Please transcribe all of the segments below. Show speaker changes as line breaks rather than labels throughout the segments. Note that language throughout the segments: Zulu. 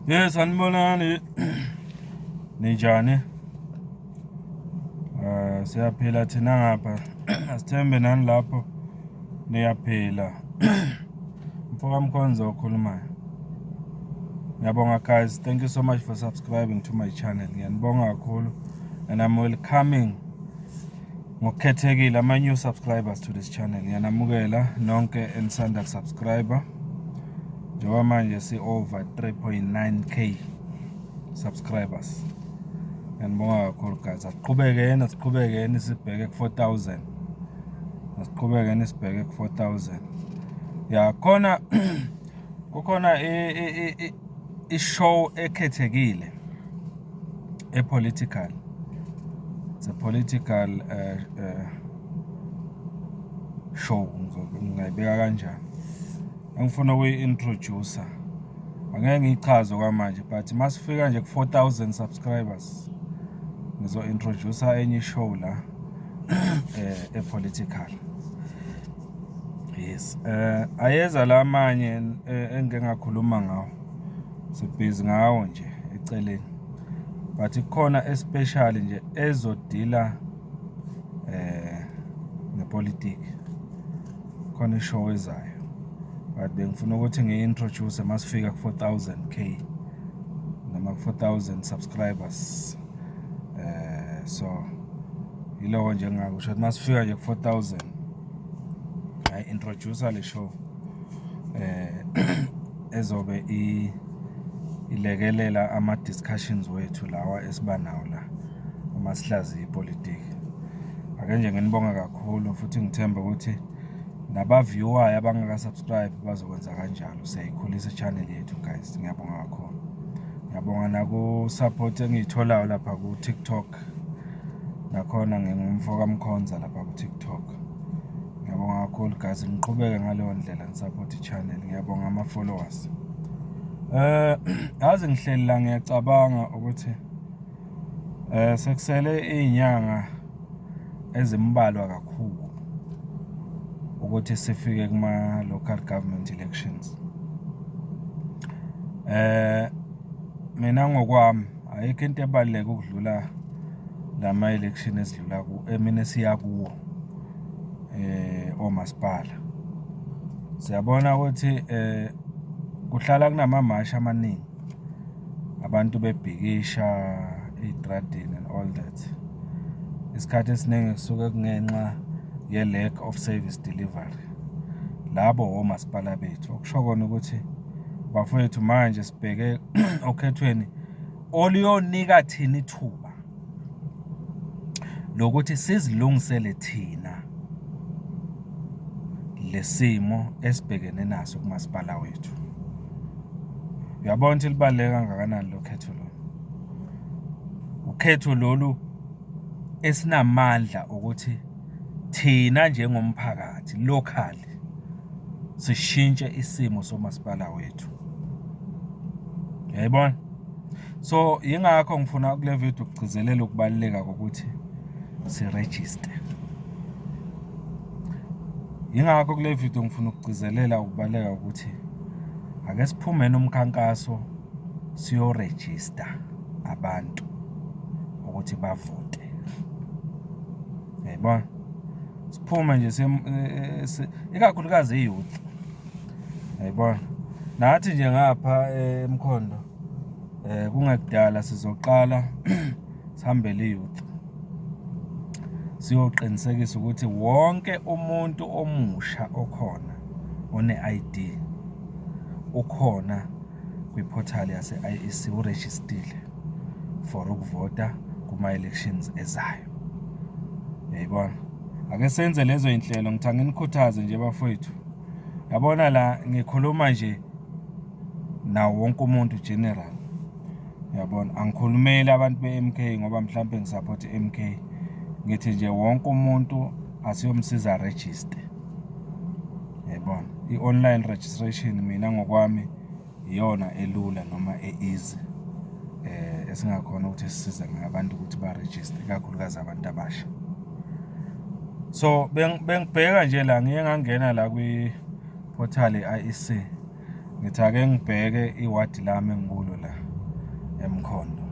Yes, sanibonani. Ninjani? Siyaphila thina ngapha. Asithembe nani lapho niyaphila. Mfoka Mkhonza okhulumayo. Ngiyabonga guys, thank you so much for subscribing to my channel. Ngiyanibonga kakhulu and I'm welcoming ngokukhethekile ama new subscribers to this channel. Ngiyanamukela nonke enisanda kusubscribe. Njengoba manje si over 3.9K subscribers. Ngiyanibonga kakhulu guys. Asiqhubekeni, asiqhubekeni sibheke ku 4000. Asiqhubekeni sibheke ku 4000. Ya khona kukhona i-show ekhethekile e-political. It's a political show, ngingayibeka kanjani. Engifuna ukuyi-introduce-a. Angeke ngiyichaze okwamanje but masifika nje ku 4000 subscribers ngizo-introduce-a enye i-show la e-political. Yes, ayeza la amanye engike ngakhuluma ngawo. Sibhizi ngawo nje eceleni. But kukhona especial nje ezodila nepolitiki. Khona i-show ezayo. But bengifuna ukuthi ngiyi-introduce masifika ku 4000K noma ku 4000 subscribers. So yiloko nje engingakusho ukuthi masifika nje ku 4000 ngayi-introduce le show ezobe ilekelela ama-discussions wethu lawa esiba nawo la uma sihlaziya ipolitiki. Ake nje nginibonge kakhulu futhi ngithemba ukuthi naba-view-ayo abangaka-subscribe bazokwenza kanjalo. Siyayikhulisa i-channel yethu guys, ngiyabonga kakhulu. Ngiyabonga naku-support engiyitholayo lapha ku-TikTok. Nakhona ngingumfo kaMkhonza lapha ku-TikTok. Ngiyabonga kakhulu guys, niqhubeke ngaleyo ndlela ni-support i-channel. Ngiyabonga ama-followers. Yazi ngihleli la ngiyacabanga ukuthi sekusele iy'nyanga ezimbalwa kakhulu ukuthi sifike kuma local government elections. Mina ngokwami ayikho into ebaluleke ukudlula lama election esidlula ku emine siya kuwo omasipala. Siyabona ukuthi kuhlala kunamamashi amaningi, abantu bebhikisha ey'tradini and all that. Isikhathi esiningi kusuke kungenxa ye-lack of service delivery. Labo omasipala bethu, okusho kona ukuthi bafowethu manje sibheke okhethweni oluyonika thina ithuba lokuthi sizilungisele thina lesimo esibhekene naso kumasipala wethu. Uyabona ukuthi libaluleke kangakanani lo khetho lolu. Ukhetho lolu esinamandla ukuthi thina njengomphakathi locally sishintshe isimo somasipala wethu. Uyayibona? So yingakho ngifuna kule video ukugcizelela ukubaluleka kokuthi si-register. Yingakho kule video ngifuna ukugcizelela ukubaluleka ukuthi ake siphume nomkhankaso siyorejista abantu ukuthi bavote. Uyayibona? Siphume nje ikakhulukazi i-youth. Uyayibona? Nathi nje ngapha eMkhondo kungekudala sizoqala sihambele i-youth. Siyoqinisekisa ukuthi wonke umuntu omusha okhona one-I_D ukhona kwi-portal yase-I_E_C urejistile for ukuvota kuma-elections ezayo. Uyayibona? Ake senze lezo y'nhlelo, ngithi anginikhuthaze nje bafowethu. Yabona la ngikhuluma nje nawo wonke umuntu general. Uyabona? Angikhulumeli abantu be-M_K ngoba mhlampe ngi-support i-M_K. Ngithi nje wonke umuntu asiyomsiza a-register. Uyayibona? I-online registration mina ngokwami iyona elula noma e-easy esingakhona ukuthi sisize ngayo abantu ukuthi ba-register, ikakhulukazi abantu abasha. So bengibheka nje la, ngiye ngangena la kwi-portal ye-I_E_C. Ngithi ake ngibheke iwadi lami engikulo la eMkhondo,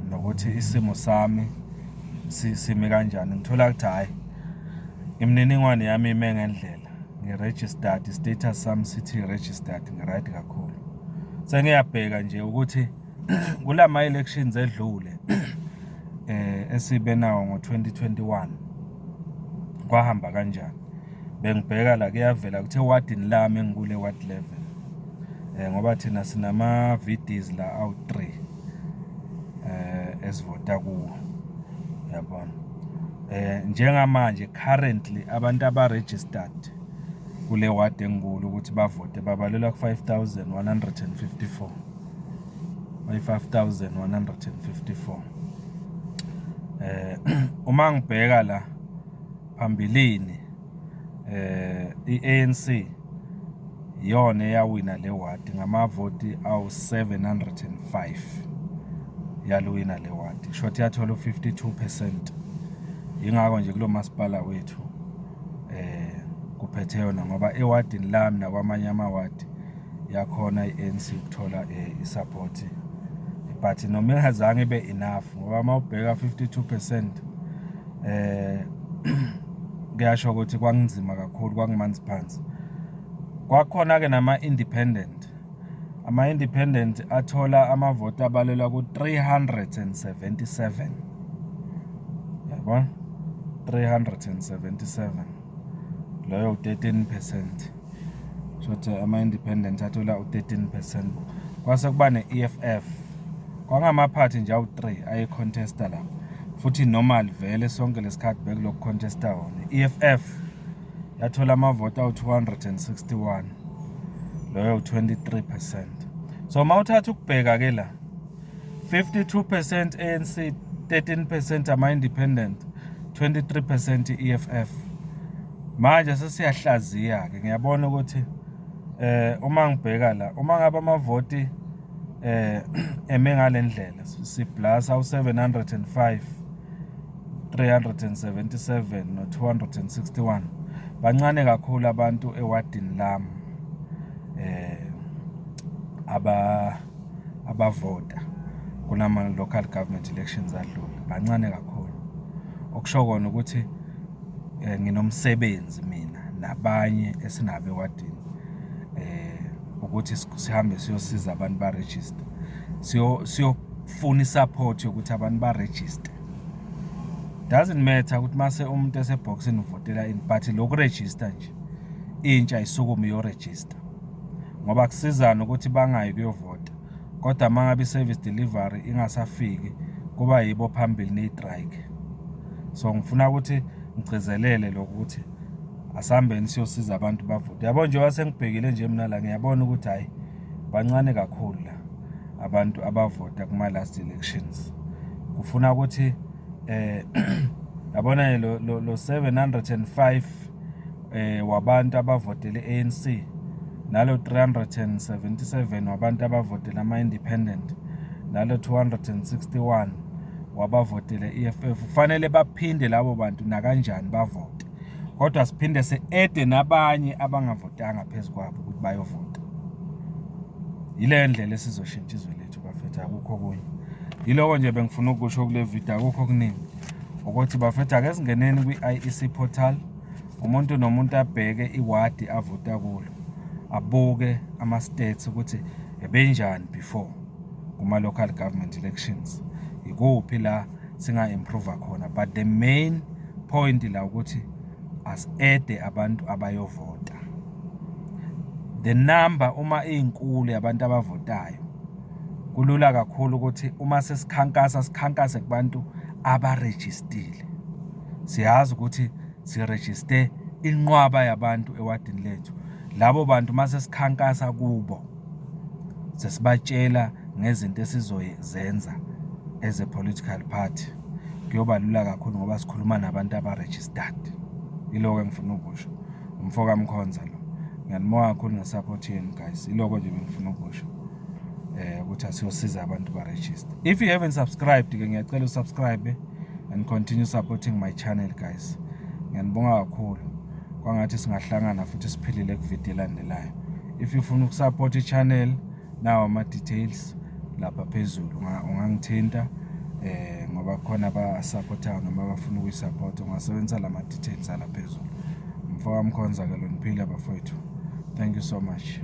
nokuthi isimo sami sime kanjani. Ngithola ukuthi hhayi, imininingwane yami ime ngendlela, ngi-registered, i-status sami sithi registered, ngi-right kakhulu. Sengiyabheka nje ukuthi kulama-elections edlule esibe nawo ngo-2021, kwahamba kanjani. Bengibheka la, kuyavela ukuthi ewadini lami engikulo, e-ward 11, ngoba thina sinama-VDs la awu-3 esivota kuwo, yabona. Njengamanje currently abantu aba-registered kule ward engikulo ukuthi bavote babalelwa ku-5154, bayi-5154. Uma ngibheka la phambilini, i-ANC iyona eyawina le ward ngamavoti awu-705. Yaliwina le ward, kusho ukuthi yathola u-52%. Yingakho nje kulo masipala wethu kuphethe yona, ngoba ewadini lami nakwamanye amawadi yakhona i-ANC ukuthola i-support, but noma ingazange ibe enough, ngoba uma ubheka 52% kuyasho ukuthi kwakunzima kakhulu, kwakumanzi phansi. Kwakhona-ke nama-independent. Ama-independent athola amavoti abalelwa ku-377, yabona, 377, loyo u-13%. Shothi ama-independent athola u-13%. Kwase kuba ne-EFF. Kwakungamaphathi nje awu-3 aye-contesta lapho, futhi normal vele sonke lesikhathi bekulokhu contesta wona. I-EFF yathola amavoti awu-261, loyo u-23%. So uma uthatha ukubheka-ke la, 52% ANC, 13% ama-independent, 23% i-EFF. Manje sesiyahlaziya-ke, ngiyabona ukuthi uma ngibheka la, uma ngabe amavoti eme ngale ndlela, si-plus awu-705, 377 no-261, bancane kakhulu abantu ewadini lami abavota kunama local government elections adlule, bancane kakhulu. Okusho kona ukuthi nginomsebenzi mina nabanye esinabo ewadini ukuthi sihambe siyosiza abantu ba-register, siyofuna i-support yokuthi abantu ba-register. Doesn't matter ukuthi mase umuntu esebhokisini uvotela ini, but loku-register nje, intsha isukume iyo-register, ngoba kusizana ukuthi bangayi kuyovota, kodwa uma ngabe i-service delivery ingasafiki, kuba yibo phambili neyi-strike. So ngifuna ukuthi ngigcizelele lokhu ukuthi asihambeni siyosiza abantu bavote. Yabo, njengoba sengibhekile nje mina la, ngiyabona ukuthi hhayi, bancane kakhulu la abantu abavota kuma-last elections. Kufuna ukuthi yabona lo 705 wabantu abavotele ANC nalo 377 wabantu abavotele ama-independent nalo 261 wabavotele EFF, kufanele baphinde labo bantu nakanjani bavote, kodwa siphinde se-adde nabanye abangavotanga phezu kwabo ukuthi bayovota. Yileyo ndlela esizoshintsha izwe lethu, bafethu, akukho okunye. Yiloko nje bengifuna ukusho kule video, akukho okuningi. Ukuthi bafethu, ake singeneni kwi-IEC portal, umuntu nomuntu abheke iwadi avota kulo, abuke ama-stats ukuthi ebenjani before kuma-local government elections, ikuphi la singa-improve khona. But the main point la ukuthi asi-adde abantu abayovota. The number uma iyinkulu yabantu abavotayo, kulula kakhulu ukuthi uma sesikhankasa, sikhankase kubantu abarejistile. Siyazi ukuthi sirejiste inqwaba yabantu ewadini lethu. Labo bantu mase sikhankasa kubo, sesibatshela ngezinto esizozenza as a political party, kuyoba lula kakhulu ngoba sikhuluma nabantu aba-registered. Yiloko engifuna ukusho. Umfo kaMkhonza lo. Ngiyanibonga kakhulu nge-support yenu, guys. Iloko nje bengifuna ukusho ukuthi asiyosiza abantu ba-register. If you haven't subscribed ke, ngiyacela u-subscribe and continue supporting my channel, guys. Ngiyanibonga kakhulu. Kwangathi singahlangana futhi siphilile kuvidiyo elandelayo. If ufuna ukusupport i-channel, nawo ama-details lapha phezulu, ungangithinta ngoba khona abasupportayo noma abafuna ukuyisupport, ungasebenzisa lama details ala phezulu. Mfoka Mkhonza ke lo, niphile bafowethu. Thank you so much.